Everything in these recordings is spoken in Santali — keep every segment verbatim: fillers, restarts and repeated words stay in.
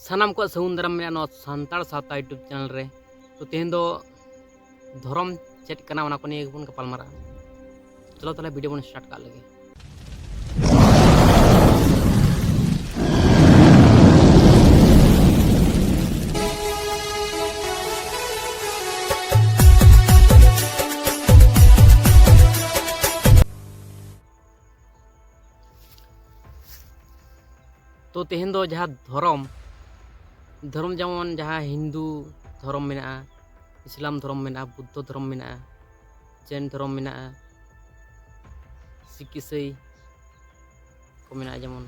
ᱥᱟᱱᱟᱢ ᱠᱚᱣᱟᱜ ᱥᱟᱹᱜᱩᱱ ᱫᱟᱨᱟᱢ ᱢᱮᱱᱟᱜᱼᱟ ᱱᱚᱣᱟ ᱥᱟᱱᱛᱟᱲ ᱥᱟᱶᱛᱟ YouTube ᱪᱮᱱᱮᱞ ᱨᱮ᱾ ᱛᱚ, ᱛᱮᱦᱮᱧ ᱫᱚ ᱫᱷᱚᱨᱚᱢ ᱪᱮᱫ ᱠᱟᱱᱟ, ᱚᱱᱟ ᱠᱚ ᱱᱤᱭᱮ ᱜᱮᱵᱚᱱ ᱜᱟᱯᱟᱞ ᱢᱟᱨᱟᱜᱼᱟ᱾ ᱪᱚᱞᱚ, ᱛᱟᱦᱚᱞᱮ ᱵᱷᱤᱰᱤᱭᱳ ᱵᱚᱱ ᱥᱴᱟᱨᱴ ᱠᱟᱜ ᱞᱮᱜᱮ᱾ ᱛᱚ, ᱛᱮᱦᱮᱧ ᱫᱚ ᱡᱟᱦᱟᱸ ᱫᱷᱚᱨᱚᱢ, ᱫᱷᱚᱨᱚᱢ ᱡᱮᱢᱚᱱ ᱡᱟᱦᱟᱸ ᱦᱤᱱᱫᱩ ᱫᱷᱚᱨᱚᱢ ᱢᱮᱱᱟᱜᱼᱟ, ᱤᱥᱞᱟᱢ ᱫᱷᱚᱨᱚᱢ ᱢᱮᱱᱟᱜᱼᱟ, ᱵᱩᱫᱽᱫᱷᱚ ᱫᱷᱚᱨᱚᱢ ᱢᱮᱱᱟᱜᱼᱟ, ᱡᱮᱱ ᱫᱷᱚᱨᱚᱢ ᱢᱮᱱᱟᱜᱼᱟ, ᱥᱤᱠᱷ ᱤᱥᱟᱹᱭ ᱠᱚ ᱢᱮᱱᱟᱜᱼᱟ, ᱡᱮᱢᱚᱱ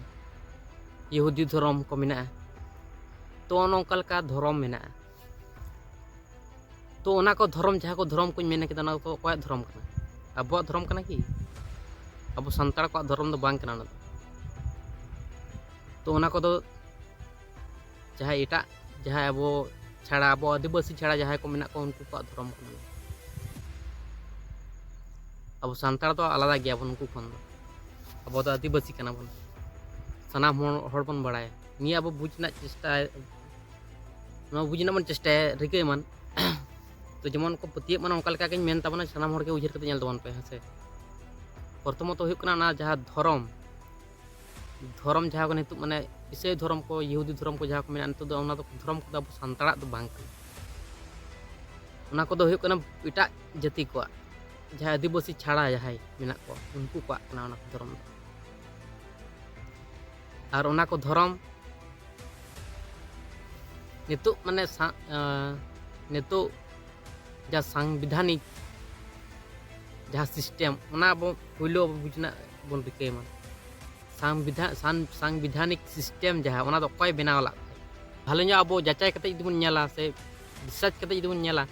ᱤᱦᱩᱫᱤ ᱫᱷᱚᱨᱚᱢ ᱠᱚ ᱢᱮᱱᱟᱜᱼᱟ᱾ ᱛᱚ, ᱱᱚᱝᱠᱟ ᱞᱮᱠᱟ ᱫᱷᱚᱨᱚᱢ ᱢᱮᱱᱟᱜᱼᱟ᱾ ᱛᱚ, ᱚᱱᱟ ᱠᱚ ᱫᱷᱚᱨᱚᱢ, ᱡᱟᱦᱟᱸ ᱠᱚ ᱫᱷᱚᱨᱚᱢ ᱠᱚᱧ ᱢᱮᱱ ᱠᱮᱫᱟ, ᱚᱱᱟ ᱠᱚ ᱚᱠᱚᱭᱟᱜ ᱫᱷᱚᱨᱚᱢ ᱠᱟᱱᱟ? ᱟᱵᱚᱣᱟᱜ ᱫᱷᱚᱨᱚᱢ ᱠᱟᱱᱟ ᱠᱤ? ᱟᱵᱚ ᱥᱟᱱᱛᱟᱲ ᱠᱚᱣᱟᱜ ᱫᱷᱚᱨᱚᱢ ᱫᱚ ᱵᱟᱝ ᱠᱟᱱᱟ ᱚᱱᱟ ᱫᱚ᱾ ᱛᱚ, ᱚᱱᱟ ᱠᱚᱫᱚ ᱡᱟᱦᱟᱸᱭ ᱮᱴᱟᱜ, ᱡᱟᱦᱟᱸᱭ ᱟᱵᱚ ᱪᱷᱟᱲᱟ, ᱟᱵᱚ ᱟᱹᱫᱤᱵᱟᱹᱥᱤ ᱪᱷᱟᱲᱟ ᱡᱟᱦᱟᱸᱭ ᱠᱚ ᱢᱮᱱᱟᱜ ᱠᱚᱣᱟ, ᱩᱱᱠᱩ ᱠᱚᱣᱟᱜ ᱫᱷᱚᱨᱚᱢ ᱠᱟᱱᱟ᱾ ᱟᱵᱚ ᱥᱟᱱᱛᱟᱲ ᱫᱚ ᱟᱞᱟᱫᱟ ᱜᱮᱭᱟᱵᱚᱱ ᱩᱱᱠᱩ ᱠᱷᱚᱱ ᱫᱚ᱾ ᱟᱵᱚ ᱫᱚ ᱟᱹᱫᱤᱵᱟᱹᱥᱤ ᱠᱟᱱᱟ ᱵᱚᱱ, ᱥᱟᱱᱟᱢ ᱦᱚᱲ, ᱦᱚᱲ ᱵᱚᱱ ᱵᱟᱲᱟᱭᱟ᱾ ᱱᱤᱭᱟᱹ ᱟᱵᱚ ᱵᱩᱡᱽ ᱨᱮᱱᱟᱜ ᱪᱮᱥᱴᱟᱭ, ᱱᱚᱣᱟ ᱵᱩᱡᱽ ᱨᱮᱱᱟᱜ ᱵᱚᱱ ᱪᱮᱥᱴᱟᱭᱟ, ᱨᱤᱠᱟᱹᱭ ᱢᱟᱱ᱾ ᱛᱚ, ᱡᱮᱢᱚᱱ ᱠᱚ ᱯᱟᱹᱛᱭᱟᱹᱜ ᱢᱟᱱ, ᱚᱱᱠᱟ ᱞᱮᱠᱟ ᱜᱤᱧ ᱢᱮᱱ ᱛᱟᱵᱚᱱᱟ, ᱥᱟᱱᱟᱢ ᱦᱚᱲ ᱜᱮ ᱩᱭᱦᱟᱹᱨ ᱠᱟᱛᱮ ᱧᱮᱞ ᱛᱟᱵᱚᱱ ᱯᱮ, ᱦᱮᱸ ᱥᱮ᱾ ᱯᱨᱚᱛᱷᱚᱢᱚᱛᱚ ᱦᱩᱭᱩᱜ ᱠᱟᱱᱟ ᱚᱱᱟ ᱡᱟᱦᱟᱸ ᱫᱷᱚᱨᱚᱢ, ᱫᱷᱚᱨᱚᱢ ᱡᱟᱦᱟᱸ ᱠᱚ ᱱᱤᱛᱚᱜ ᱢᱟᱱᱮ ᱤᱥᱟᱹᱭ ᱫᱷᱚᱨᱚᱢ ᱠᱚ, ᱤᱦᱩᱫᱤ ᱫᱷᱚᱨᱚᱢ ᱠᱚ ᱡᱟᱦᱟᱸ ᱠᱚ ᱢᱮᱱᱟᱜᱼᱟ, ᱱᱤᱛᱚᱜ ᱫᱚ ᱚᱱᱟ ᱫᱚ ᱫᱷᱚᱨᱚᱢ ᱠᱚᱫᱚ ᱟᱵᱚ ᱥᱟᱱᱛᱟᱲᱟᱜ ᱫᱚ ᱵᱟᱝ ᱠᱟᱱᱟ᱾ ᱚᱱᱟ ᱠᱚᱫᱚ ᱦᱩᱭᱩᱜ ᱠᱟᱱᱟ ᱮᱴᱟᱜ ᱡᱟᱹᱛᱤ ᱠᱚᱣᱟᱜ, ᱡᱟᱦᱟᱸᱭ ᱟᱹᱫᱤᱵᱟᱹᱥᱤ ᱪᱷᱟᱲᱟ ᱡᱟᱦᱟᱸᱭ ᱢᱮᱱᱟᱜ ᱠᱚᱣᱟ, ᱩᱱᱠᱩ ᱠᱚᱣᱟᱜ ᱠᱟᱱᱟ ᱚᱱᱟ ᱠᱚ ᱫᱷᱚᱨᱚᱢ ᱫᱚ᱾ ᱟᱨ ᱚᱱᱟ ᱠᱚ ᱫᱷᱚᱨᱚᱢ ᱱᱤᱛᱚᱜ ᱢᱟᱱᱮ ᱥᱟ-, ᱟᱸ, ᱱᱤᱛᱚᱜ ᱡᱟᱦᱟᱸ ᱥᱟᱝᱵᱤᱫᱷᱟᱱᱤᱠ ᱡᱟᱦᱟᱸ ᱥᱤᱥᱴᱮᱢ, ᱚᱱᱟ ᱟᱵᱚ ᱯᱳᱭᱞᱳ ᱟᱵᱚ ᱵᱩᱡᱽ ᱨᱮᱱᱟᱜ ᱵᱚᱱ ᱨᱤᱠᱟᱹᱭ ᱢᱟ᱾ ᱥᱟᱝᱵᱤᱫᱷᱟ-, ᱥᱟᱝ-, ᱥᱟᱝᱵᱤᱫᱷᱟᱱᱤᱠ ᱥᱤᱥᱴᱮᱢ ᱡᱟᱦᱟᱸ, ᱚᱱᱟ ᱫᱚ ᱚᱠᱚᱭ ᱵᱮᱱᱟᱣ ᱞᱟᱜ ᱛᱟᱦᱮᱸᱫ? ᱵᱷᱟᱞᱮ ᱧᱚᱜ ᱟᱵᱚ ᱡᱟᱪᱟᱭ ᱠᱟᱛᱮ ᱡᱩᱫᱤ ᱵᱚᱱ ᱧᱮᱞᱟ ᱥᱮ ᱨᱤᱥᱟᱨᱪ ᱠᱟᱛᱮ ᱡᱩᱫᱤ ᱵᱚᱱ ᱧᱮᱞᱟ,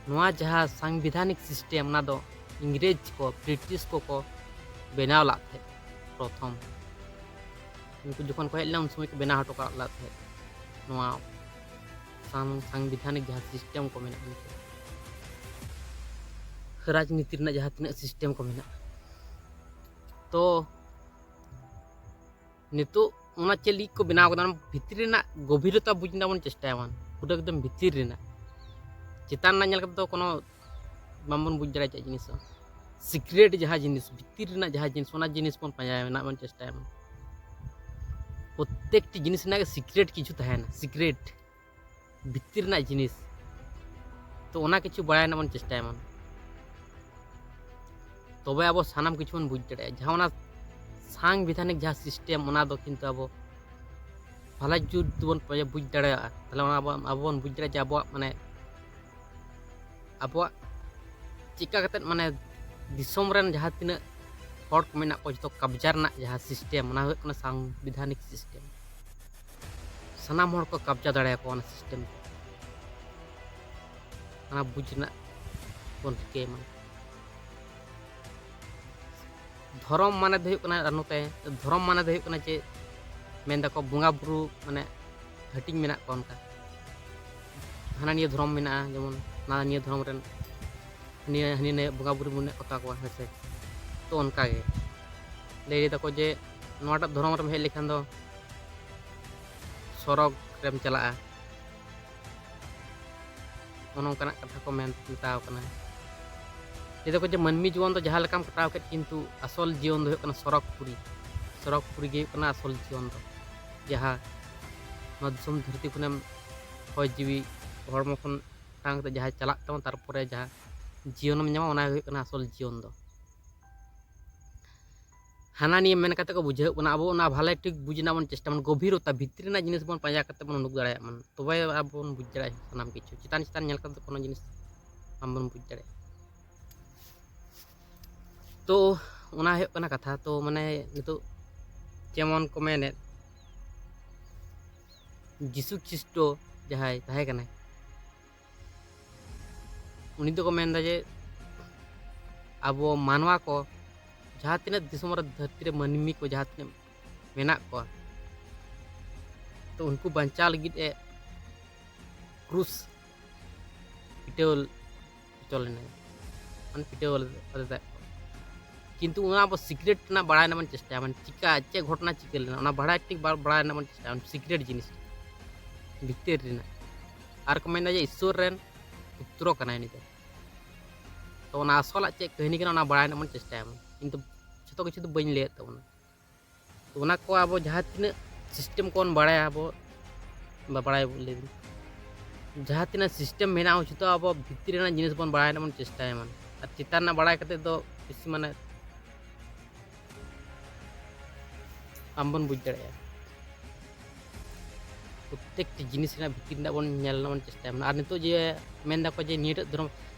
ᱱᱚᱣᱟ ᱡᱟᱦᱟᱸ ᱥᱟᱝᱵᱤᱫᱷᱟᱱᱤᱠ ᱥᱤᱥᱴᱮᱢ, ᱚᱱᱟ ᱫᱚ ᱤᱝᱨᱮᱡᱽ ᱠᱚ, ᱵᱨᱤᱴᱤᱥ ᱠᱚᱠᱚ ᱵᱮᱱᱟᱣ ᱞᱟᱜ ᱛᱟᱦᱮᱸᱫ ᱯᱨᱚᱛᱷᱚᱢ᱾ ᱩᱱᱠᱩ ᱡᱚᱠᱷᱚᱱ ᱠᱚ ᱦᱮᱡ ᱞᱮᱱᱟ, ᱩᱱ ᱥᱚᱢᱚᱭ ᱠᱚ ᱵᱮᱱᱟᱣ ᱦᱚᱴᱚ ᱠᱟᱜ ᱞᱟᱜ ᱛᱟᱦᱮᱸᱫ ᱱᱚᱣᱟ ᱥᱟᱝ-, ᱥᱟᱝᱵᱤᱫᱷᱟᱱᱤᱠ ᱡᱟᱦᱟᱸ ᱥᱤᱥᱴᱮᱢ ᱠᱚ ᱢᱮᱱᱟᱜᱼᱟ, ᱱᱤᱛᱚᱜ ᱨᱟᱡᱽᱱᱤᱛᱤ ᱨᱮᱱᱟᱜ ᱡᱟᱦᱟᱸ ᱛᱤᱱᱟᱹᱜ ᱥᱤᱥᱴᱮᱢ ᱠᱚ ᱢᱮᱱᱟᱜᱼᱟ᱾ ᱛᱚ, ᱱᱤᱛᱚᱜ ᱚᱱᱟ ᱪᱮᱫ ᱞᱟᱹᱜᱤᱫ ᱠᱚ ᱵᱮᱱᱟᱣ ᱠᱟᱫᱟ, ᱚᱱᱟ ᱵᱷᱤᱛᱨᱤ ᱨᱮᱱᱟᱜ ᱜᱚᱵᱷᱤᱨᱚᱛᱟ ᱵᱩᱡᱽ ᱨᱮᱱᱟᱜ ᱵᱚᱱ ᱪᱮᱥᱴᱟᱭᱟ ᱵᱚᱱ, ᱯᱩᱨᱟᱹ ᱮᱠᱫᱚᱢ ᱵᱷᱤᱛᱤᱨ ᱨᱮᱱᱟᱜ᱾ ᱪᱮᱛᱟᱱ ᱨᱮᱱᱟᱜ ᱧᱮᱞ ᱠᱟᱛᱮ ᱫᱚ ᱠᱳᱱᱳ ᱵᱟᱝᱵᱚᱱ ᱵᱩᱡᱽ ᱫᱟᱲᱮᱭᱟᱜᱼᱟ ᱪᱮᱫ ᱡᱤᱱᱤᱥ ᱦᱚᱸ᱾ ᱥᱤᱠᱨᱮᱴ ᱡᱟᱦᱟᱸ ᱡᱤᱱᱤᱥ, ᱵᱷᱤᱛᱤᱨ ᱨᱮᱱᱟᱜ ᱡᱟᱦᱟᱸ ᱡᱤᱱᱤᱥ, ᱚᱱᱟ ᱡᱤᱱᱤᱥ ᱵᱚᱱ ᱯᱟᱸᱡᱟᱭᱟ, ᱨᱮᱱᱟᱜ ᱵᱚᱱ ᱪᱮᱥᱴᱟᱭᱟ ᱵᱚᱱ᱾ ᱯᱨᱚᱛᱛᱮᱠᱴᱤ ᱡᱤᱱᱤᱥ ᱨᱮᱱᱟᱜ ᱜᱮ ᱥᱤᱠᱨᱮᱴ ᱠᱤᱪᱷᱩ ᱛᱟᱦᱮᱱᱟ, ᱥᱤᱠᱨᱮᱴ ᱵᱷᱤᱛᱤᱨ ᱨᱮᱱᱟᱜ ᱡᱤᱱᱤᱥ᱾ ᱛᱚ ᱚᱱᱟ ᱠᱤᱪᱷᱩ ᱵᱟᱲᱟᱭ ᱨᱮᱱᱟᱜ ᱵᱚᱱ ᱪᱮᱥᱴᱟᱭᱟ ᱵᱚᱱ, ᱛᱚᱵᱮ ᱟᱵᱚ ᱥᱟᱱᱟᱢ ᱠᱤᱪᱷᱩ ᱵᱚᱱ ᱵᱩᱡᱽ ᱫᱟᱲᱮᱭᱟᱜᱼᱟ᱾ ᱡᱟᱦᱟᱸ ᱚᱱᱟ ᱥᱟᱝᱵᱤᱫᱷᱟᱱᱤᱠ ᱡᱟᱦᱟᱸ ᱥᱤᱥᱴᱮᱢ, ᱚᱱᱟ ᱫᱚ ᱠᱤᱱᱛᱩ ᱟᱵᱚ ᱵᱷᱟᱞᱟ ᱡᱩᱛ ᱛᱮᱵᱚᱱ ᱯᱟᱸᱡᱟ ᱵᱩᱡᱽ ᱫᱟᱲᱮᱭᱟᱜᱼᱟ᱾ ᱛᱟᱦᱞᱮ ᱚᱱᱟ ᱟᱵᱚ, ᱟᱵᱚ ᱵᱚᱱ ᱵᱩᱡᱽ ᱫᱟᱲᱮᱭᱟᱜᱼᱟ ᱡᱮ ᱟᱵᱚᱣᱟᱜ ᱢᱟᱱᱮ, ᱟᱵᱚᱣᱟᱜ ᱪᱮᱠᱟ ᱠᱟᱛᱮᱫ ᱢᱟᱱᱮ ᱫᱤᱥᱚᱢ ᱨᱮᱱ ᱡᱟᱦᱟᱸ ᱛᱤᱱᱟᱹᱜ ᱦᱚᱲ ᱠᱚ ᱢᱮᱱᱟᱜ ᱠᱚᱣᱟ, ᱡᱚᱛᱚ ᱠᱟᱵᱽᱡᱟ ᱨᱮᱱᱟᱜ ᱡᱟᱦᱟᱸ ᱥᱤᱥᱴᱮᱢ, ᱚᱱᱟ ᱦᱩᱭᱩᱜ ᱠᱟᱱᱟ ᱥᱟᱝᱵᱤᱫᱷᱟᱱᱤᱠ ᱥᱤᱥᱴᱮᱢ᱾ ᱥᱟᱱᱟᱢ ᱦᱚᱲ ᱠᱚ ᱠᱟᱵᱽᱡᱟ ᱫᱟᱲᱮᱭᱟᱠᱚᱣᱟ ᱚᱱᱟ ᱥᱤᱥᱴᱮᱢ ᱛᱮ᱾ ᱚᱱᱟ ᱵᱩᱡᱽ ᱨᱮᱱᱟᱜ ᱵᱚᱱ ᱨᱤᱠᱟᱹᱭ ᱢᱟ᱾ ᱫᱷᱚᱨᱚᱢ ᱢᱟᱱᱮ ᱫᱚ ᱦᱩᱭᱩᱜ ᱠᱟᱱᱟ, ᱟᱨ ᱱᱚᱛᱮ ᱫᱷᱚᱨᱚᱢ ᱢᱟᱱᱮ ᱫᱚ ᱦᱩᱭᱩᱜ ᱠᱟᱱᱟ ᱪᱮᱫ? ᱢᱮᱱ ᱫᱟᱠᱚ ᱵᱚᱸᱜᱟ ᱵᱩᱨᱩ ᱢᱟᱱᱮ ᱦᱟᱹᱴᱤᱧ ᱢᱮᱱᱟᱜ ᱠᱚᱣᱟ ᱚᱱᱠᱟ, ᱦᱟᱱᱟ ᱱᱤᱭᱟᱹ ᱫᱷᱚᱨᱚᱢ ᱢᱮᱱᱟᱜᱼᱟ, ᱡᱮᱢᱚᱱ ᱱᱟᱣᱟ ᱱᱤᱭᱟᱹ ᱫᱷᱚᱨᱚᱢ ᱨᱮᱱ ᱱᱤᱭᱟᱹ ᱦᱟᱹᱱᱤ ᱱᱤᱭᱟᱹ ᱵᱚᱸᱜᱟ ᱵᱩᱨᱩ ᱢᱮᱱᱟᱜ ᱠᱚᱛᱟ ᱠᱚᱣᱟ, ᱦᱮᱸ ᱥᱮ? ᱛᱚ ᱚᱱᱠᱟ ᱜᱮ ᱞᱟᱹᱭ ᱫᱟᱠᱚ ᱡᱮ ᱱᱚᱣᱟᱴᱟᱜ ᱫᱷᱚᱨᱚᱢ ᱨᱮᱢ ᱦᱮᱡ ᱞᱮᱠᱷᱟᱱ ᱫᱚ ᱥᱚᱨᱚᱜᱽ ᱨᱮᱢ ᱪᱟᱞᱟᱜᱼᱟ, ᱚᱱᱮ ᱚᱱᱠᱟᱱᱟᱜ ᱠᱟᱛᱷᱟ ᱠᱚ ᱢᱮᱱ ᱢᱮᱛᱟᱣ ᱠᱟᱱᱟ᱾ ᱞᱟᱹᱭ ᱫᱟᱠᱚ ᱡᱮ ᱢᱟᱹᱱᱢᱤ ᱡᱤᱵᱚᱱ ᱫᱚ ᱡᱟᱦᱟᱸ ᱞᱮᱠᱟᱢ ᱠᱟᱴᱟᱣ ᱠᱮᱫ, ᱠᱤᱱᱛᱩ ᱟᱥᱚᱞ ᱡᱤᱭᱚᱱ ᱫᱚ ᱦᱩᱭᱩᱜ ᱠᱟᱱᱟ ᱥᱚᱨᱚᱜᱽᱯᱩᱨᱤ᱾ ᱥᱚᱨᱚᱜᱽᱯᱩᱨᱤ ᱜᱮ ᱦᱩᱭᱩᱜ ᱠᱟᱱᱟ ᱟᱥᱚᱞ ᱡᱤᱭᱚᱱ ᱫᱚ, ᱡᱟᱦᱟᱸ ᱱᱚᱣᱟ ᱫᱤᱥᱚᱢ ᱫᱷᱟᱹᱨᱛᱤ ᱠᱷᱚᱱᱮᱢ ᱦᱚᱭ ᱡᱤᱣᱤ ᱦᱚᱲᱢᱚ ᱠᱷᱚᱱ ᱚᱴᱟᱝ ᱠᱟᱛᱮ ᱡᱟᱦᱟᱸ ᱪᱟᱞᱟᱜ ᱛᱟᱢᱟ, ᱛᱟᱨᱯᱚᱨᱮ ᱡᱟᱦᱟᱸ ᱡᱤᱭᱚᱱᱮᱢ ᱧᱟᱢᱟ, ᱚᱱᱟ ᱜᱮ ᱦᱩᱭᱩᱜ ᱠᱟᱱᱟ ᱟᱥᱚᱞ ᱡᱤᱭᱚᱱ ᱫᱚ᱾ ᱦᱟᱱᱟ ᱱᱤᱭᱟᱹ ᱢᱮᱱ ᱠᱟᱛᱮ ᱠᱚ ᱵᱩᱡᱷᱟᱹᱣ ᱵᱚᱱᱟ, ᱟᱵᱚ ᱚᱱᱟ ᱵᱷᱟᱞᱮ ᱴᱷᱤᱠ ᱵᱩᱡᱽ ᱨᱮᱱᱟᱜ ᱵᱚᱱ ᱪᱮᱥᱴᱟ ᱵᱚᱱ, ᱜᱚᱵᱷᱤᱨᱚᱛᱟ ᱵᱷᱤᱛᱨᱤ ᱨᱮᱱᱟᱜ ᱡᱤᱱᱤᱥ ᱵᱚᱱ ᱯᱟᱸᱡᱟ ᱠᱟᱛᱮ ᱵᱚᱱ ᱩᱰᱩᱠ ᱫᱟᱲᱮᱭᱟᱜ ᱢᱟ, ᱛᱚᱵᱮ ᱟᱵᱚ ᱵᱚᱱ ᱵᱩᱡᱽ ᱫᱟᱲᱮᱭᱟᱜᱼᱟ ᱥᱟᱱᱟᱢ ᱠᱤᱪᱷᱩ᱾ ᱪᱮᱛᱟᱱ ᱪᱮᱛᱟᱱ ᱧᱮᱞ ᱠᱟᱛᱮ ᱠᱳᱱᱳ ᱡᱤᱱᱤᱥ ᱵᱟᱝᱵᱚᱱ ᱵᱩᱡᱽ ᱫᱟᱲᱮᱭᱟᱜᱼᱟ᱾ ᱛᱚ ᱚᱱᱟ ᱦᱩᱭᱩᱜ ᱠᱟᱱᱟ ᱠᱟᱛᱷᱟ᱾ ᱛᱚ ᱢᱟᱱᱮ ᱱᱤᱛᱚᱜ ᱡᱮᱢᱚᱱ ᱠᱚ ᱢᱮᱱᱮᱫ, ᱡᱤᱥᱩ ᱠᱷᱨᱤᱥᱴᱚ ᱡᱟᱦᱟᱸᱭ ᱛᱟᱦᱮᱸ ᱠᱟᱱᱟᱭ, ᱩᱱᱤ ᱫᱚᱠᱚ ᱢᱮᱱᱫᱟ ᱡᱮ ᱟᱵᱚ ᱢᱟᱱᱣᱟ ᱠᱚ ᱡᱟᱦᱟᱸ ᱛᱤᱱᱟᱹᱜ ᱫᱤᱥᱚᱢ ᱨᱮ, ᱫᱷᱟᱹᱨᱛᱤ ᱨᱮ ᱢᱟᱹᱱᱢᱤ ᱠᱚ ᱡᱟᱦᱟᱸ ᱛᱤᱱᱟᱹᱜ ᱢᱮᱱᱟᱜ ᱠᱚᱣᱟ, ᱛᱚ ᱩᱱᱠᱩ ᱵᱟᱧᱪᱟᱣ ᱞᱟᱹᱜᱤᱫ ᱮ ᱠᱨᱩᱥ ᱯᱤᱴᱟᱹᱣ ᱦᱚᱪᱚ ᱞᱮᱱᱟᱭ, ᱢᱟᱱᱮ ᱯᱤᱴᱟᱹᱣ ᱟᱫᱮ ᱛᱟᱦᱮᱸᱫ ᱠᱚ᱾ ᱠᱤᱱᱛᱩ ᱚᱱᱟ ᱟᱵᱚ ᱥᱤᱠᱨᱮᱴ ᱨᱮᱱᱟᱜ ᱵᱟᱲᱟᱭ ᱨᱮᱱᱟᱜ ᱵᱚᱱ ᱪᱮᱥᱴᱟᱭᱟ, ᱢᱟᱱᱮ ᱪᱤᱠᱟ, ᱪᱮᱫ ᱜᱷᱚᱴᱚᱱᱟ ᱪᱤᱠᱟᱹ ᱞᱮᱱᱟ, ᱚᱱᱟ ᱵᱟᱲᱟᱭ ᱴᱷᱤᱠ ᱵᱟ-, ᱵᱟᱲᱟᱭ ᱨᱮᱱᱟᱜ ᱵᱚᱱ ᱪᱮᱥᱴᱟᱭᱟ, ᱢᱟᱱᱮ ᱥᱤᱠᱨᱮᱴ ᱡᱤᱱᱤᱥ ᱵᱷᱤᱛᱤᱨ ᱨᱮᱱᱟᱜ᱾ ᱟᱨ ᱠᱚ ᱢᱮᱱᱫᱟ ᱡᱮ ᱤᱥᱥᱚᱨ ᱨᱮᱱ ᱯᱩᱛᱨᱚ ᱠᱟᱱᱟᱭ ᱩᱱᱤ ᱫᱚ᱾ ᱛᱚ ᱚᱱᱟ ᱟᱥᱚᱞᱟᱜ ᱪᱮᱫ ᱠᱟᱹᱦᱱᱤ ᱠᱟᱱᱟ, ᱚᱱᱟ ᱵᱟᱲᱟᱭ ᱨᱮᱱᱟᱜ ᱵᱚᱱ ᱪᱮᱥᱴᱟᱭᱟ᱾ ᱤᱧ ᱫᱚ ᱡᱷᱚᱛᱚ ᱠᱤᱪᱷᱩ ᱫᱚ ᱵᱟᱹᱧ ᱞᱟᱹᱭᱮᱫ ᱛᱟᱵᱚᱱᱟ᱾ ᱛᱚ ᱚᱱᱟ ᱠᱚ ᱟᱵᱚ ᱡᱟᱦᱟᱸ ᱛᱤᱱᱟᱹᱜ ᱥᱤᱥᱴᱮᱢ ᱠᱚᱵᱚᱱ ᱵᱟᱲᱟᱭᱟ ᱟᱵᱚ, ᱵᱟ-, ᱵᱟᱲᱟᱭ ᱞᱟᱹᱭ ᱫᱟᱹᱧ, ᱡᱟᱦᱟᱸ ᱛᱤᱱᱟᱹᱜ ᱥᱤᱥᱴᱮᱢ ᱢᱮᱱᱟᱜᱼᱟ, ᱡᱷᱚᱛᱚ ᱟᱵᱚ ᱵᱷᱤᱛᱤᱨ ᱨᱮᱱᱟᱜ ᱡᱤᱱᱤᱥ ᱵᱚᱱ ᱵᱟᱲᱟᱭ ᱨᱮᱱᱟᱜ ᱵᱚᱱ ᱪᱮᱥᱴᱟᱭᱟ, ᱢᱟᱱᱮ᱾ ᱟᱨ ᱪᱮᱛᱟᱱ ᱨᱮᱱᱟᱜ ᱵᱟᱲᱟᱭ ᱠᱟᱛᱮ ᱫᱚ ᱵᱮᱥᱤ, ᱢᱟᱱᱮ, ᱟᱢ ᱵᱚᱱ ᱵᱩᱡᱽ ᱫᱟᱲᱮᱭᱟᱜᱼᱟ᱾ ᱯᱨᱚᱛᱛᱮᱠᱴᱤ ᱡᱤᱱᱤᱥ ᱨᱮᱱᱟᱜ ᱵᱷᱤᱛᱤᱨ ᱨᱮᱱᱟᱜ ᱵᱚᱱ ᱧᱮᱞ ᱨᱮᱱᱟᱜ ᱵᱚᱱ ᱪᱮᱥᱴᱟᱭᱟ, ᱢᱟᱱᱮ᱾ ᱟᱨ ᱱᱤᱛᱚᱜ ᱡᱮ ᱢᱮᱱ ᱫᱟᱠᱚ ᱡᱮ ᱱᱤᱭᱟᱹᱴᱟᱜ ᱫᱷᱚᱨᱚᱢ,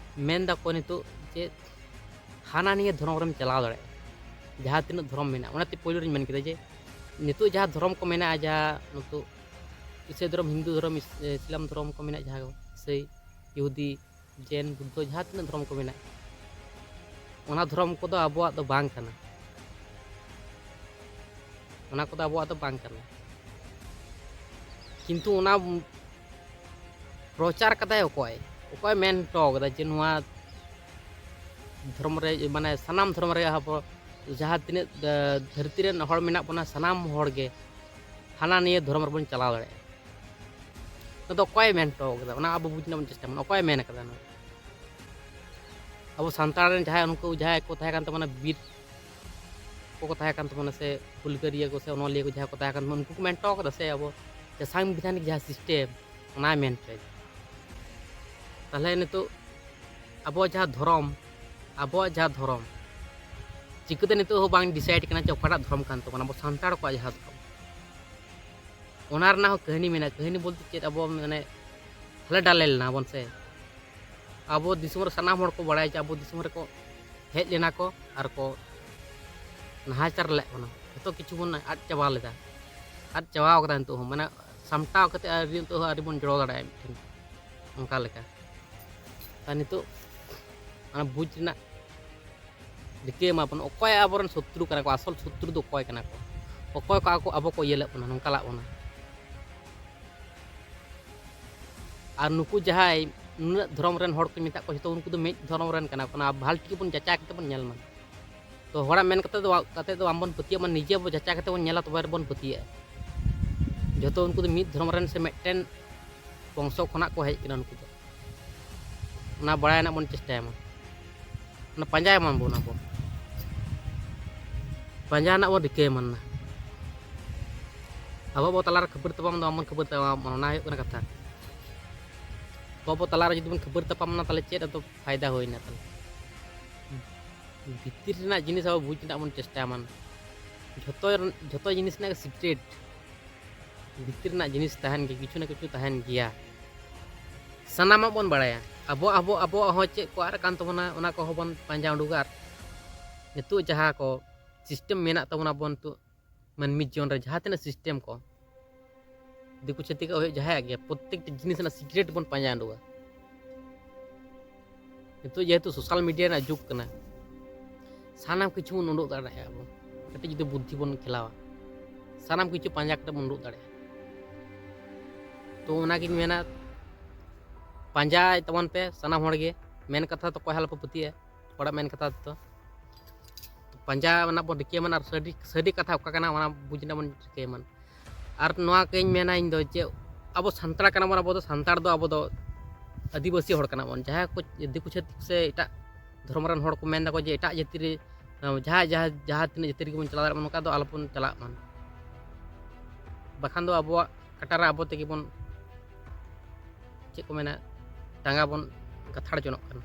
ᱢᱮᱱ ᱫᱟᱠᱚ ᱱᱤᱛᱚᱜ ᱡᱮ ᱦᱟᱱᱟ ᱱᱤᱭᱟᱹ ᱫᱷᱚᱨᱚᱢ ᱨᱮᱢ ᱪᱟᱞᱟᱣ ᱫᱟᱲᱮᱭᱟᱜᱼᱟ, ᱡᱟᱦᱟᱸ ᱛᱤᱱᱟᱹᱜ ᱫᱷᱚᱨᱚᱢ ᱢᱮᱱᱟᱜᱼᱟ᱾ ᱚᱱᱟᱛᱮ ᱯᱳᱭᱞᱳ ᱨᱤᱧ ᱢᱮᱱ ᱠᱮᱫᱟ ᱡᱮ ᱱᱤᱛᱚᱜ ᱡᱟᱦᱟᱸ ᱫᱷᱚᱨᱚᱢ ᱠᱚ ᱢᱮᱱᱟᱜᱼᱟ, ᱡᱟᱦᱟᱸ ᱱᱤᱛᱚᱜ ᱤᱥᱟᱹᱭ ᱫᱷᱚᱨᱚᱢ, ᱦᱤᱱᱫᱩ ᱫᱷᱚᱨᱚᱢ, ᱤᱥ-, ᱤᱥᱞᱟᱢ ᱫᱷᱚᱨᱚᱢ ᱠᱚ ᱢᱮᱱᱟᱜᱼᱟ, ᱡᱟᱦᱟᱸ ᱠᱚ ᱥᱮᱭ ᱤᱦᱩᱫᱤ, ᱡᱮᱱ, ᱵᱩᱫᱽᱫᱷᱚ, ᱡᱟᱦᱟᱸ ᱛᱤᱱᱟᱹᱜ ᱫᱷᱚᱨᱚᱢ ᱠᱚ ᱢᱮᱱᱟᱜᱼᱟ, ᱚᱱᱟ ᱫᱷᱚᱨᱚᱢ ᱠᱚᱫᱚ ᱟᱵᱚᱣᱟᱜ ᱫᱚ ᱵᱟᱝ ᱠᱟᱱᱟ᱾ ᱚᱱᱟ ᱠᱚᱫᱚ ᱟᱵᱚᱣᱟᱜ ᱫᱚ ᱵᱟᱝ ᱠᱟᱱᱟ᱾ ᱠᱤᱱᱛᱩ ᱚᱱᱟ ᱯᱨᱚᱪᱟᱨ ᱠᱟᱫᱟᱭ ᱚᱠᱚᱭ? ᱚᱠᱚᱭ ᱢᱮᱱ ᱦᱚᱴᱚ ᱠᱟᱫᱟ ᱡᱮ ᱱᱚᱣᱟ ᱫᱷᱚᱨᱚᱢ ᱨᱮ, ᱢᱟᱱᱮ, ᱥᱟᱱᱟᱢ ᱫᱷᱚᱨᱚᱢ ᱨᱮ ᱟᱵᱚ ᱡᱟᱦᱟᱸ ᱛᱤᱱᱟᱹᱜ, ᱮ, ᱫᱷᱟᱹᱨᱛᱤ ᱨᱮᱱ ᱦᱚᱲ ᱢᱮᱱᱟᱜ ᱵᱚᱱᱟ, ᱥᱟᱱᱟᱢ ᱦᱚᱲ ᱜᱮ ᱦᱟᱱᱟ ᱱᱤᱭᱟᱹ ᱫᱷᱚᱨᱚᱢ ᱨᱮᱵᱚᱱ ᱪᱟᱞᱟᱣ ᱫᱟᱲᱮᱭᱟᱜᱼᱟ? ᱚᱱᱟ ᱫᱚ ᱚᱠᱚᱭ ᱢᱮᱱ ᱦᱚᱴᱚ ᱠᱟᱫᱟ? ᱚᱱᱟ ᱟᱵᱚ ᱵᱩᱡᱽ ᱨᱮᱱᱟᱜ ᱵᱚᱱ ᱪᱮᱥᱴᱟᱭᱟ, ᱢᱟᱱᱮ, ᱚᱠᱚᱭ ᱢᱮᱱ ᱠᱟᱫᱟ ᱱᱚᱣᱟ? ᱟᱵᱚ ᱥᱟᱱᱛᱟᱲ ᱨᱮᱱ ᱡᱟᱦᱟᱸᱭ, ᱩᱱᱠᱩ ᱡᱟᱦᱟᱸᱭ ᱠᱚ ᱛᱟᱦᱮᱸ ᱠᱟᱱ ᱛᱟᱵᱚᱱᱟ, ᱵᱤᱨ ᱠᱚᱠᱚ ᱛᱟᱦᱮᱸ ᱠᱟᱱ ᱛᱟᱵᱚᱱᱟ, ᱥᱮ ᱦᱩᱞᱜᱟᱹᱨᱤᱭᱟᱹ ᱠᱚ, ᱥᱮ ᱚᱱᱚᱞᱤᱭᱟᱹ ᱠᱚ ᱡᱟᱦᱟᱸᱭ ᱠᱚ ᱛᱟᱦᱮᱸ ᱠᱟᱱ ᱛᱟᱵᱚᱱᱟ, ᱩᱱᱠᱩ ᱠᱚ ᱢᱮᱱ ᱦᱚᱴᱚ ᱠᱟᱫᱟ ᱥᱮ ᱟᱵᱚ ᱡᱟᱦᱟᱸ ᱥᱟᱝᱵᱤᱫᱷᱟᱱᱤᱠ ᱡᱟᱦᱟᱸ ᱥᱤᱥᱴᱮᱢ, ᱚᱱᱟᱭ ᱢᱮᱱ ᱦᱚᱪᱚᱭᱮᱫᱟ᱾ ᱛᱟᱦᱚᱞᱮ ᱱᱤᱛᱚᱜ ᱟᱵᱚᱣᱟᱜ ᱡᱟᱦᱟᱸ ᱫᱷᱚᱨᱚᱢ, ᱟᱵᱚᱣᱟᱜ ᱡᱟᱦᱟᱸ ᱫᱷᱚᱨᱚᱢ, ᱪᱤᱠᱟᱹᱛᱮ ᱱᱤᱛᱚᱜ ᱦᱚᱸ ᱵᱟᱝ ᱰᱤᱥᱟᱭᱤᱰ ᱠᱟᱱᱟ ᱡᱮ ᱚᱠᱟᱴᱟᱜ ᱫᱷᱚᱨᱚᱢ ᱠᱟᱱ ᱛᱟᱵᱚᱱᱟ, ᱟᱵᱚ ᱥᱟᱱᱛᱟᱲ ᱠᱚᱣᱟᱜ ᱡᱟᱦᱟᱸ ᱫᱷᱚᱨᱚᱢ? ᱚᱱᱟ ᱨᱮᱱᱟᱜ ᱦᱚᱸ ᱠᱟᱹᱦᱱᱤ ᱢᱮᱱᱟᱜᱼᱟ᱾ ᱠᱟᱹᱦᱱᱤ ᱵᱚᱞᱛᱮ ᱪᱮᱫ? ᱟᱵᱚ, ᱢᱟᱱᱮ, ᱦᱟᱞᱮ ᱰᱟᱞᱮ ᱞᱮᱱᱟ ᱵᱚᱱ ᱥᱮ᱾ ᱟᱵᱚ ᱫᱤᱥᱚᱢ ᱨᱮ ᱥᱟᱱᱟᱢ ᱦᱚᱲ ᱠᱚ ᱵᱟᱲᱟᱭᱟ ᱡᱮ ᱟᱵᱚ ᱫᱤᱥᱚᱢ ᱨᱮᱠᱚ ᱦᱮᱡ ᱞᱮᱱᱟ ᱠᱚ ᱟᱨ ᱠᱚ ᱱᱟᱦᱟᱪᱟᱨ ᱞᱮᱫ ᱵᱚᱱᱟ, ᱡᱚᱛᱚ ᱠᱤᱪᱷᱩ ᱵᱚᱱ ᱟᱫ ᱪᱟᱵᱟ ᱞᱮᱫᱟ, ᱟᱫ ᱪᱟᱵᱟᱣ ᱠᱟᱫᱟ᱾ ᱱᱤᱛᱚᱜ ᱦᱚᱸ, ᱢᱟᱱᱮ, ᱥᱟᱢᱴᱟᱣ ᱠᱟᱛᱮ ᱟᱹᱣᱨᱤ, ᱱᱤᱛᱚᱜ ᱦᱚᱸ ᱟᱹᱣᱨᱤ ᱵᱚᱱ ᱡᱚᱲᱟᱣ ᱫᱟᱲᱮᱭᱟᱜᱼᱟ ᱢᱤᱫᱴᱷᱮᱱ, ᱚᱱᱠᱟ ᱞᱮᱠᱟ᱾ ᱟᱨ ᱱᱤᱛᱚᱜ ᱚᱱᱟ ᱵᱩᱡᱽ ᱨᱮᱱᱟᱜ ᱨᱤᱠᱟᱹᱭ ᱢᱟᱵᱚᱱ, ᱚᱠᱚᱭ ᱟᱵᱚᱨᱮᱱ ᱥᱚᱛᱨᱩ ᱠᱟᱱᱟ ᱠᱚ, ᱟᱥᱚᱞ ᱥᱚᱛᱨᱩ ᱫᱚ ᱚᱠᱚᱭ ᱠᱟᱱᱟ ᱠᱚ, ᱚᱠᱚᱭ ᱠᱚ ᱟᱠᱚ, ᱟᱵᱚ ᱠᱚ ᱤᱭᱟᱹ ᱞᱮᱫ ᱵᱚᱱᱟ, ᱱᱚᱝᱠᱟ ᱞᱮᱫ ᱵᱚᱱᱟ᱾ ᱟᱨ ᱱᱩᱠᱩ ᱡᱟᱦᱟᱸᱭ ᱱᱩᱱᱟᱹᱜ ᱫᱷᱚᱨᱚᱢ ᱨᱮᱱ ᱦᱚᱲ ᱠᱚ ᱢᱮᱛᱟᱜ ᱠᱚᱣᱟ, ᱡᱚᱛᱚ ᱩᱱᱠᱩ ᱫᱚ ᱢᱤᱫ ᱫᱷᱚᱨᱚᱢ ᱨᱮᱱ ᱠᱟᱱᱟ ᱠᱚ᱾ ᱚᱱᱟ ᱵᱷᱟᱞ ᱴᱷᱤᱠ ᱵᱚᱱ ᱡᱟᱪᱟᱭ ᱠᱟᱛᱮ ᱵᱚᱱ ᱧᱮᱞ ᱢᱟ᱾ ᱛᱚ ᱦᱚᱲᱟᱜ ᱢᱮᱱ ᱠᱟᱛᱮ ᱫᱚ ᱠᱟᱛᱮ ᱫᱚ ᱵᱟᱝᱵᱚᱱ ᱯᱟᱹᱛᱭᱟᱹᱜ ᱢᱟ, ᱱᱤᱡᱮ ᱵᱚ ᱡᱟᱪᱟ ᱠᱟᱛᱮ ᱵᱚᱱ ᱧᱮᱞᱟ, ᱛᱚᱵᱮ ᱨᱮᱵᱚᱱ ᱯᱟᱹᱛᱭᱟᱹᱜᱼᱟ᱾ ᱡᱚᱛᱚ ᱩᱱᱠᱩ ᱫᱚ ᱢᱤᱫ ᱫᱷᱚᱨᱚᱢ ᱨᱮᱱ ᱥᱮ ᱢᱤᱫᱴᱮᱱ ᱵᱚᱝᱥᱚ ᱠᱷᱚᱱᱟᱜ ᱠᱚ ᱦᱮᱡ ᱠᱟᱱᱟ ᱩᱱᱠᱩ ᱫᱚ᱾ ᱚᱱᱟ ᱵᱟᱲᱟᱭ ᱨᱮᱱᱟᱜ ᱵᱚᱱ ᱪᱮᱥᱴᱟᱭ ᱢᱟ, ᱚᱱᱟ ᱯᱟᱸᱡᱟᱭ ᱢᱟ ᱵᱚᱱ ᱟᱵᱚ, ᱯᱟᱸᱡᱟ ᱨᱮᱱᱟᱜ ᱵᱚᱱ ᱨᱤᱠᱟᱹᱭ ᱢᱟ᱾ ᱟᱵᱚ ᱟᱵᱚ ᱛᱟᱞᱟᱨᱮ ᱠᱷᱟᱹᱯᱟᱹᱨᱤ ᱛᱟᱯᱟᱢ ᱫᱚ ᱵᱟᱝᱵᱚᱱ ᱠᱷᱟᱹᱯᱟᱹᱨᱤ ᱛᱟᱯᱟᱢ, ᱚᱱᱟ ᱦᱩᱭᱩᱜ ᱠᱟᱱᱟ ᱠᱟᱛᱷᱟ᱾ ᱟᱵᱚ ᱟᱵᱚ ᱛᱟᱞᱟᱨᱮ ᱡᱩᱫᱤ ᱵᱚᱱ ᱠᱷᱟᱹᱯᱟᱹᱨᱤ ᱛᱟᱯᱟᱢ ᱮᱱᱟ, ᱛᱟᱦᱚᱞᱮ ᱪᱮᱫ ᱟᱫᱚ ᱯᱷᱟᱭᱫᱟ ᱦᱩᱭᱱᱟ? ᱛᱟᱦᱚᱞᱮ ᱵᱷᱤᱛᱤᱨ ᱨᱮᱱᱟᱜ ᱡᱤᱱᱤᱥ ᱟᱵᱚ ᱵᱩᱡᱽ ᱨᱮᱱᱟᱜ ᱵᱚᱱ ᱪᱮᱥᱴᱟᱭ ᱢᱟ᱾ ᱡᱷᱚᱛᱚ ᱡᱷᱚᱛᱚ ᱡᱤᱱᱤᱥ ᱨᱮᱱᱟᱜ ᱜᱮ ᱥᱤᱠᱨᱮᱴ, ᱵᱷᱤᱛᱤᱨ ᱨᱮᱱᱟᱜ ᱡᱤᱱᱤᱥ ᱛᱟᱦᱮᱱ ᱜᱮᱭᱟ, ᱠᱤᱪᱷᱩ ᱱᱟ ᱠᱤᱪᱷᱩ ᱛᱟᱦᱮᱱ ᱜᱮᱭᱟ᱾ ᱥᱟᱱᱟᱢᱟᱜ ᱵᱚᱱ ᱵᱟᱲᱟᱭᱟ, ᱟᱵᱚ ᱟᱵᱚ ᱟᱵᱚᱣᱟᱜ ᱦᱚᱸ ᱪᱮᱫ ᱠᱚ ᱟᱫ ᱠᱟᱱ ᱛᱟᱵᱚᱱᱟ, ᱚᱱᱟ ᱠᱚᱦᱚᱸ ᱵᱚᱱ ᱯᱟᱸᱡᱟ ᱩᱰᱩᱠᱟ᱾ ᱟᱨ ᱱᱤᱛᱚᱜ ᱡᱟᱦᱟᱸ ᱠᱚ ᱥᱤᱥᱴᱮᱢ ᱢᱮᱱᱟᱜ ᱛᱟᱵᱚᱱᱟ, ᱟᱵᱚ ᱱᱤᱛᱚᱜ ᱢᱟᱹᱱᱢᱤ ᱡᱤᱭᱚᱱ ᱨᱮ ᱡᱟᱦᱟᱸ ᱛᱤᱱᱟᱹᱜ ᱥᱤᱥᱴᱮᱢ ᱠᱚ, ᱫᱤᱠᱩ ᱪᱷᱟᱹᱛᱤᱠᱟᱜ ᱦᱩᱭᱩᱜ, ᱡᱟᱦᱟᱸᱭᱟᱜ ᱜᱮ, ᱯᱨᱚᱛᱛᱮᱠᱴᱤ ᱡᱤᱱᱤᱥ ᱨᱮᱱᱟᱜ ᱥᱤᱠᱨᱮᱴ ᱵᱚᱱ ᱯᱟᱸᱡᱟ ᱩᱰᱩᱠᱟ᱾ ᱱᱤᱛᱚᱜ ᱡᱮᱦᱮᱛᱩ ᱥᱳᱥᱟᱞ ᱢᱤᱰᱤᱭᱟ ᱨᱮᱱᱟᱜ ᱡᱩᱜᱽ ᱠᱟᱱᱟ, ᱥᱟᱱᱟᱢ ᱠᱤᱪᱷᱩ ᱵᱚᱱ ᱩᱰᱩᱠ ᱫᱟᱲᱮᱭᱟᱜᱼᱟ᱾ ᱟᱵᱚ ᱠᱟᱹᱴᱤᱡ ᱡᱩᱫᱤ ᱵᱩᱫᱽᱫᱷᱤ ᱵᱚᱱ ᱠᱷᱮᱞᱟᱣᱟ, ᱥᱟᱱᱟᱢ ᱠᱤᱪᱷᱩ ᱯᱟᱸᱡᱟ ᱠᱟᱛᱮ ᱵᱚᱱ ᱩᱰᱩᱠ ᱫᱟᱲᱮᱭᱟᱜᱼᱟ᱾ ᱛᱚ ᱚᱱᱟᱜᱤᱧ ᱢᱮᱱᱟ, ᱯᱟᱸᱡᱟᱭ ᱛᱟᱵᱚᱱ ᱯᱮ ᱥᱟᱱᱟᱢ ᱦᱚᱲ ᱜᱮ᱾ ᱢᱮᱱ ᱠᱟᱛᱷᱟ ᱫᱚ ᱚᱠᱚᱭ ᱦᱚᱸ ᱟᱞᱚᱯᱮ ᱯᱟᱹᱛᱭᱟᱹᱜᱼᱟ ᱦᱚᱲᱟᱜ ᱢᱮᱱ ᱠᱟᱛᱷᱟ ᱛᱮᱫᱚ᱾ ᱯᱟᱸᱡᱟ ᱨᱮᱱᱟᱜ ᱵᱚᱱ ᱨᱤᱠᱟᱹᱭ ᱢᱟ ᱟᱨ ᱥᱟᱹᱨᱤ, ᱥᱟᱹᱨᱤ ᱠᱟᱛᱷᱟ ᱚᱠᱟ ᱠᱟᱱᱟ, ᱚᱱᱟ ᱵᱩᱡᱽ ᱨᱮᱱᱟᱜ ᱵᱚᱱ ᱨᱤᱠᱟᱹᱭ ᱢᱟ᱾ ᱟᱨ ᱱᱚᱣᱟ ᱠᱚᱧ ᱢᱮᱱᱟ ᱤᱧ ᱫᱚ, ᱡᱮ ᱟᱵᱚ ᱥᱟᱱᱛᱟᱲ ᱠᱟᱱᱟ ᱵᱚᱱ, ᱟᱵᱚ ᱫᱚ ᱥᱟᱱᱛᱟᱲ ᱫᱚ, ᱟᱵᱚ ᱫᱚ ᱟᱹᱫᱤᱵᱟᱹᱥᱤ ᱦᱚᱲ ᱠᱟᱱᱟ ᱵᱚᱱ᱾ ᱡᱟᱦᱟᱸᱭ ᱠᱚ ᱫᱤᱠᱩ ᱪᱷᱟᱹᱛᱤᱠ ᱥᱮ ᱮᱴᱟᱜ ᱫᱷᱚᱨᱚᱢ ᱨᱮᱱ ᱦᱚᱲ ᱠᱚ ᱢᱮᱱ ᱫᱟᱠᱚ ᱡᱮ ᱮᱴᱟᱜ ᱡᱟᱹᱛᱤ ᱨᱮ, ᱡᱟᱦᱟᱸ, ᱡᱟᱦᱟᱸ, ᱡᱟᱦᱟᱸ ᱛᱤᱱᱟᱹᱜ ᱡᱟᱹᱛᱤ ᱨᱮᱜᱮ ᱵᱚᱱ ᱪᱟᱞᱟᱣ ᱫᱟᱲᱮᱭᱟᱜ ᱢᱟ, ᱱᱚᱝᱠᱟ ᱫᱚ ᱟᱞᱚᱵᱚᱱ ᱪᱟᱞᱟᱜ ᱢᱟ᱾ ᱵᱟᱠᱷᱟᱱ ᱫᱚ ᱟᱵᱚᱣᱟᱜ ᱠᱟᱴᱟ ᱨᱮ ᱟᱵᱚ ᱛᱮᱜᱮ ᱵᱚᱱ, ᱪᱮᱫ ᱠᱚ ᱢᱮᱱᱟ, ᱴᱟᱸᱜᱟ ᱵᱚᱱ ᱜᱟᱛᱷᱟᱲ ᱡᱚᱱᱚᱜ ᱠᱟᱱᱟ᱾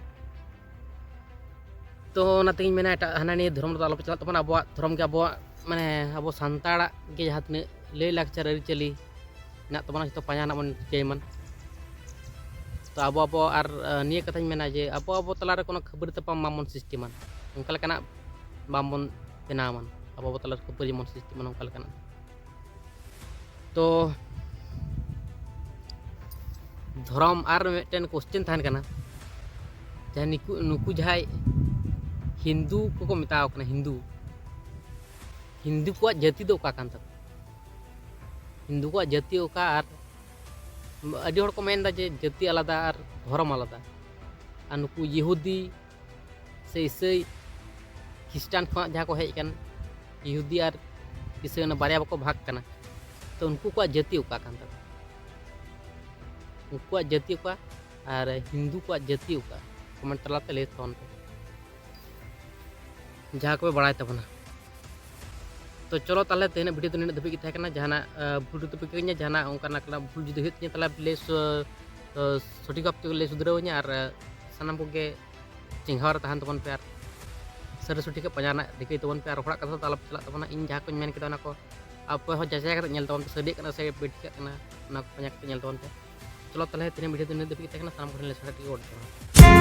ᱛᱚ ᱚᱱᱟ ᱛᱮᱜᱮᱧ ᱢᱮᱱᱟ, ᱮᱴᱟᱜ ᱦᱟᱱᱟ ᱱᱤᱭᱟᱹ ᱫᱷᱚᱨᱚᱢ ᱨᱮᱫᱚ ᱟᱞᱚᱯᱮ ᱪᱟᱞᱟᱜ ᱛᱟᱵᱚᱱᱟ᱾ ᱟᱵᱚᱣᱟᱜ ᱫᱷᱚᱨᱚᱢ ᱜᱮ ᱟᱵᱚᱣᱟᱜ, ᱢᱟᱱᱮ, ᱟᱵᱚ ᱥᱟᱱᱛᱟᱲᱟᱜ ᱜᱮ ᱡᱟᱦᱟᱸ ᱛᱤᱱᱟᱹᱜ ᱞᱟᱹᱭᱼᱞᱟᱠᱪᱟᱨ ᱟᱹᱨᱤᱪᱟᱹᱞᱤ ᱢᱮᱱᱟᱜ ᱛᱟᱵᱚᱱᱟ, ᱡᱚᱛᱚ ᱯᱟᱸᱡᱟ ᱨᱮᱱᱟᱜ ᱵᱚᱱ ᱨᱤᱠᱟᱹᱭ ᱢᱟ᱾ ᱛᱚ ᱟᱵᱚ, ᱟᱵᱚ ᱟᱨ, ᱟᱸ, ᱱᱤᱭᱟᱹ ᱠᱟᱛᱷᱟᱧ ᱢᱮᱱᱟ ᱡᱮ ᱟᱵᱚ, ᱟᱵᱚ ᱛᱟᱞᱟᱨᱮ ᱠᱳᱱᱳ ᱠᱷᱟᱹᱯᱟᱹᱨᱤ ᱛᱟᱯᱟᱢ ᱵᱟᱝᱵᱚᱱ ᱥᱨᱤᱥᱴᱤ ᱢᱟ, ᱚᱱᱠᱟ ᱞᱮᱠᱟᱱᱟᱜ ᱵᱟᱝᱵᱚᱱ ᱵᱮᱱᱟᱣ ᱢᱟ, ᱟᱵᱚ, ᱟᱵᱚ ᱛᱟᱞᱟᱨᱮ ᱠᱷᱟᱹᱯᱟᱹᱨᱤ ᱡᱮᱢᱚᱱ ᱥᱨᱤᱥᱴᱤ ᱢᱟ, ᱚᱱᱠᱟ ᱞᱮᱠᱟᱱᱟᱜ᱾ ᱛᱚ ᱫᱷᱚᱨᱚᱢ, ᱟᱨ ᱢᱤᱫᱴᱮᱱ ᱠᱚᱥᱪᱮᱱ ᱛᱟᱦᱮᱱ ᱠᱟᱱᱟ, ᱡᱟᱦᱟᱸ ᱱᱩᱠᱩ, ᱱᱩᱠᱩ ᱡᱟᱦᱟᱸᱭ ᱦᱤᱱᱫᱩ ᱠᱚᱠᱚ ᱢᱮᱛᱟᱣ ᱠᱟᱱᱟ, ᱦᱤᱱᱫᱩ, ᱦᱤᱱᱫᱩ ᱠᱚᱣᱟᱜ ᱡᱟᱹᱛᱤ ᱫᱚ ᱚᱠᱟ ᱠᱟᱱ ᱛᱟᱠᱚᱣᱟ? ᱦᱤᱱᱫᱩ ᱠᱚᱣᱟᱜ ᱡᱟᱹᱛᱤ ᱚᱠᱟ? ᱟᱨ ᱟᱹᱰᱤ ᱦᱚᱲ ᱠᱚ ᱢᱮᱱᱫᱟ ᱡᱮ ᱡᱟᱹᱛᱤ ᱟᱞᱟᱫᱟ ᱟᱨ ᱫᱷᱚᱨᱚᱢ ᱟᱞᱟᱫᱟ᱾ ᱟᱨ ᱱᱩᱠᱩ ᱭᱤᱦᱩᱫᱤ ᱥᱮ ᱤᱥᱟᱹᱭ, ᱠᱷᱨᱤᱥᱴᱟᱱ ᱠᱷᱚᱱᱟᱜ ᱡᱟᱦᱟᱸ ᱠᱚ ᱦᱮᱡ ᱟᱠᱟᱱ, ᱤᱦᱩᱫᱤ ᱟᱨ ᱤᱥᱟᱹᱭ ᱚᱱᱟ ᱵᱟᱨᱭᱟ ᱵᱟᱠᱚ ᱵᱷᱟᱜᱽ ᱠᱟᱱᱟ, ᱛᱚ ᱩᱱᱠᱩ ᱠᱚᱣᱟᱜ ᱡᱟᱹᱛᱤ ᱚᱠᱟ ᱠᱟᱱ ᱛᱟᱠᱚᱣᱟ? ᱩᱱᱠᱩᱣᱟᱜ ᱡᱟᱹᱛᱤ ᱚᱠᱟ? ᱟᱨ ᱦᱤᱱᱫᱩ ᱠᱚᱣᱟᱜ ᱡᱟᱹᱛᱤ ᱚᱠᱟ? ᱠᱚᱢᱮᱱᱴ ᱛᱟᱞᱟᱛᱮ ᱞᱟᱹᱭ ᱛᱟᱵᱚᱱ ᱯᱮ, ᱡᱟᱦᱟᱸ ᱠᱚᱯᱮ ᱵᱟᱲᱟᱭ ᱛᱟᱵᱚᱱᱟ᱾ ᱛᱚ ᱪᱚᱞᱚ ᱛᱟᱦᱚᱞᱮ, ᱛᱮᱦᱮᱧᱟᱜ ᱵᱷᱤᱰᱤᱭᱳ ᱫᱚ ᱱᱤᱱᱟᱹᱜ ᱫᱷᱟᱹᱵᱤᱡ ᱜᱮ ᱛᱟᱦᱮᱸ ᱠᱟᱱᱟ᱾ ᱡᱟᱦᱟᱱᱟᱜ ᱟᱸ, ᱵᱷᱩᱞ ᱡᱩᱫᱤ ᱯᱮ ᱠᱟᱹᱧᱟ, ᱡᱟᱦᱟᱱᱟᱜ ᱚᱱᱠᱟᱱᱟᱜ ᱠᱟᱱᱟ ᱵᱷᱩᱞ ᱡᱩᱫᱤ ᱦᱩᱭᱩᱜ ᱛᱤᱧᱟᱹ, ᱛᱟᱦᱚᱞᱮ ᱯᱞᱤᱡᱽ ᱥᱚᱴᱷᱤᱠ ᱵᱷᱟᱵ ᱛᱮᱜᱮ ᱞᱟᱹᱭ ᱥᱩᱫᱷᱨᱟᱹᱣᱟᱹᱧᱟ᱾ ᱟᱨ ᱟᱸ, ᱥᱟᱱᱟᱢ ᱠᱚᱜᱮ ᱪᱮᱸᱜᱷᱟᱣ ᱨᱮ ᱛᱟᱦᱮᱱ ᱛᱟᱵᱚᱱ ᱯᱮ ᱟᱨ ᱥᱟᱹᱨᱤ ᱥᱚᱴᱷᱤᱠᱟᱜ ᱯᱟᱸᱡᱟ ᱨᱮᱱᱟᱜ ᱨᱤᱠᱟᱹᱭ ᱛᱟᱵᱚᱱ ᱯᱮ᱾ ᱟᱨ ᱦᱚᱲᱟᱜ ᱠᱟᱛᱷᱟ ᱫᱚ ᱟᱞᱚᱯᱮ ᱪᱟᱞᱟᱜ ᱛᱟᱵᱚᱱᱟ᱾ ᱤᱧ ᱡᱟᱦᱟᱸ ᱠᱚᱧ ᱢᱮᱱ ᱠᱮᱫᱟ, ᱚᱱᱟ ᱠᱚ ᱟᱯᱮ ᱦᱚᱸ ᱡᱟᱪᱟᱭ ᱠᱟᱛᱮ ᱧᱮᱞ ᱛᱟᱵᱚᱱ ᱯᱮ, ᱥᱟᱹᱨᱤᱭᱟᱜ ᱠᱟᱱᱟ ᱥᱮ ᱵᱮᱴᱷᱤᱠᱟᱜ ᱠᱟᱱᱟ, ᱚᱱᱟ ᱠᱚ ᱯᱟᱸᱡᱟ ᱠᱟᱛᱮ ᱧᱮᱞ ᱛᱟᱵᱚᱱ ᱯᱮ᱾ ᱪᱚᱞᱚ ᱛᱟᱦᱚᱞᱮ, ᱛᱮᱦᱮᱧᱟᱜ ᱵᱷᱤᱰᱤᱭᱳ ᱫᱚ ᱱᱤᱱᱟᱹᱜ ᱫᱷᱟᱹᱵᱤᱡ ᱜᱮ ᱛᱟᱦᱮᱸ ᱠᱟᱱᱟ᱾ ᱥᱟᱱᱟᱢ ᱠᱚᱴᱷᱮᱱ ᱞᱮ ᱥᱟᱨᱦᱟᱣ ᱛᱮᱜᱮ ᱚᱰᱚᱠ ᱠᱟᱱᱟ᱾